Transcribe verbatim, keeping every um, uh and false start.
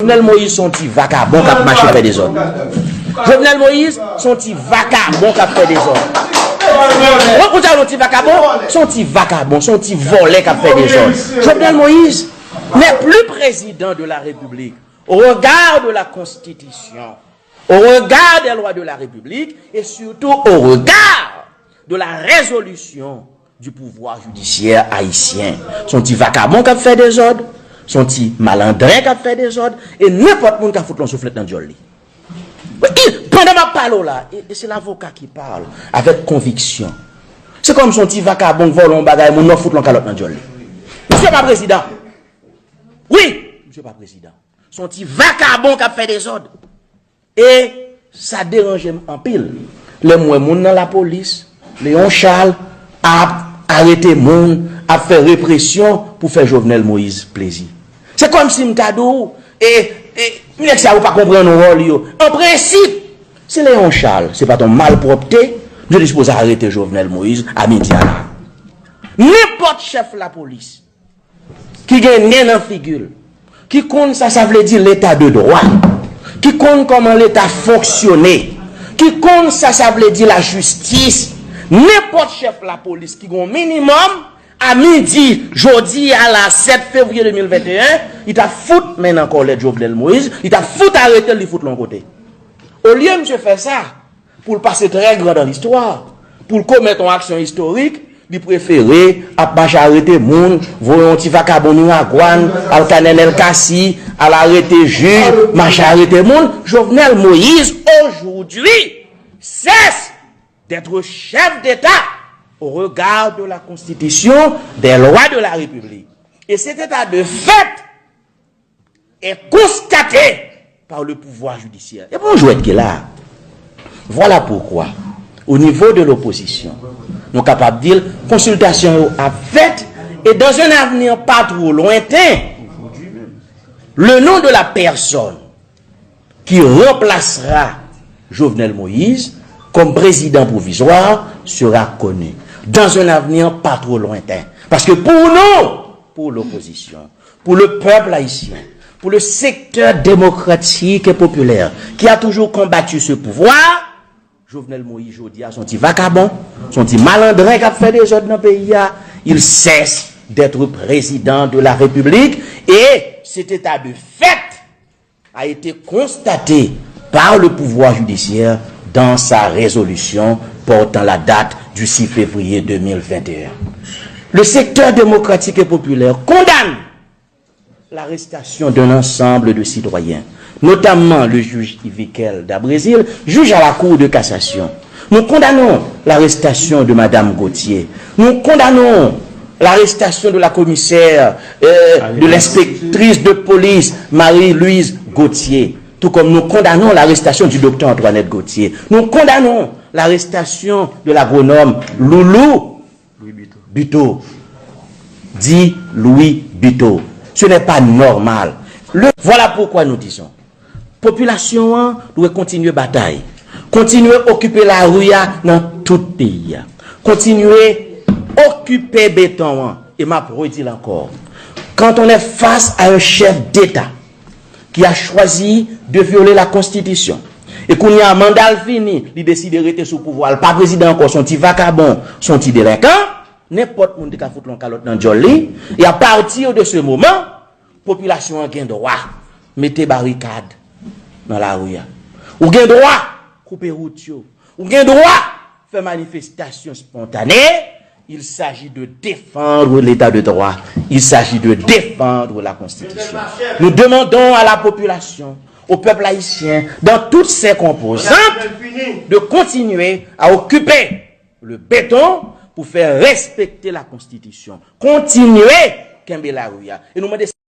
Jovenel Moïse se yon ti vakabon k ap mache fè dezòd. Jovenel Moïse se yon ti vakabon k ap fè dezòd. Ou konn sa yon ti vakabon? Se yon ti vakabon, se yon ti vòlè k ap fè dezòd. Jovenel Moïse n'est plus président de la République au regard de la Constitution, au regard des lois de la République et surtout au regard de la résolution du pouvoir judiciaire haïtien. Se yon ti vakabon k ap fè dezòd, se yon ti malandren k ap fè dezòd, e nenpòt moun ka fout yon souflèt nan dyòl li. Wi, pandan m ap pale w la, e, e se lavoka ki pale avèk konviksyon. Se kòm se yon ti vakabon k vòlè yon bagay moun nan fout yon kalòt nan dyòl li. Misye pa prezidan. Wi, misye pa prezidan. Se yon ti vakabon k ap fè dezòd. E sa deranje m anpil lè m wè moun nan lapolis, Léon Charles, ap arete moun, ap fè represyon pou fè Jovenel Moïse plezi. Se kòmsi m ta di w, e, e, nèg sa yo pa konprann wòl yo. An prensip, si Léon Charles se pa t yon malpwòpte, yo te sipoze arete Jovenel Moïse a midi a la. Nenpòt chèf lapolis ki gen nen nan figi l, ki konn sa sa vle di leta de dwa, ki konn kòman leta fonksyone, ki konn sa sa vle di lajistis, nenpòt chèf lapolis ki gen yon minimòm, a midi jodi a la sèt fevriye de mil venteyen, li t ap fout men nan kòlèt Jovenel Moïse, li t ap fout arete l, li fout l yon kote. Olye misye fè sa, pou l pase très grand dans l'histoire, pou l komèt yon aksyon istorik, li prefere ap mache arete moun, voye yon ti vakabon Miragwàn, al ka Nenel Cassy, al arete jij, mache arete moun. Jovenel Moïse, aujourd'hui, cesse d'être chef d'État au regard de la Constitution, des lois de la République. Et cet état de fait est constaté par le pouvoir judiciaire. E bon jwèt ki la. Voilà pourquoi, au niveau de l'opposition, nou kapab di l, konsiltasyon yo ap fèt, et dans un avenir pas trop lointain, le nom de la personne qui remplacera Jovenel Moïse comme président provisoire sera connu dans un avenir pas trop lointain. Parce que pour nous, pour l'opposition, pour le peuple haïtien, pour le secteur démocratique et populaire qui a toujours combattu ce pouvoir, Jovenel Moïse jodi a se yon ti vakabon, se yon ti malandren k ap fè dezòd nan peyi a. Il cesse d'être président de la République et cet état de fait a été constaté par le pouvoir judiciaire dans sa résolution portant la date du six février deux mille vingt et un. Le secteur démocratique et populaire condamne l'arrestation d'un ensemble de citoyens, notamment le juge Yvikel Dabrésil, juge à la Cour de cassation. Nous condamnons l'arrestation de Madame Gauthier. Nous condamnons l'arrestation de la commissaire, euh, de l'inspectrice de police Marie-Louise Gauthier, tout comme nous condamnons l'arrestation du docteur Antoinette Gauthier. Nous condamnons l'arrestation de l'agronome Loulou Buteau, dit Louis Buteau. Ce n'est pas normal. Le, voilà pourquoi nous disons, popilasyon an dwe kontinye batay, kontinye okipe lari a nan tout peyi a, kontinye okipe beton an. E m ap redi l ankò, quand on est face à un chef d'État qui a choisi de violer la Constitution, e kounye a manda l fini, li deside rete sou pouvwa, l pa prezidan ankò, se yon ti vakabon, se yon ti delenkan, nenpòt moun te ka fout l yon kalòt nan dyòl li. E à partir de ce moment, popilasyon an gen dwa mete barikad nan lari a. Ou gen dwa koupe wout yo. Ou gen dwa fè manifestasyon spontane. Il s'agit de défendre l'état de droit. Il s'agit de défendre la Constitution. Nous demandons à la population, au peuple haïtien, dans toutes ses composantes, de continuer à occuper le béton pour faire respecter la Constitution. Continuer kenbe lari a. E nou mande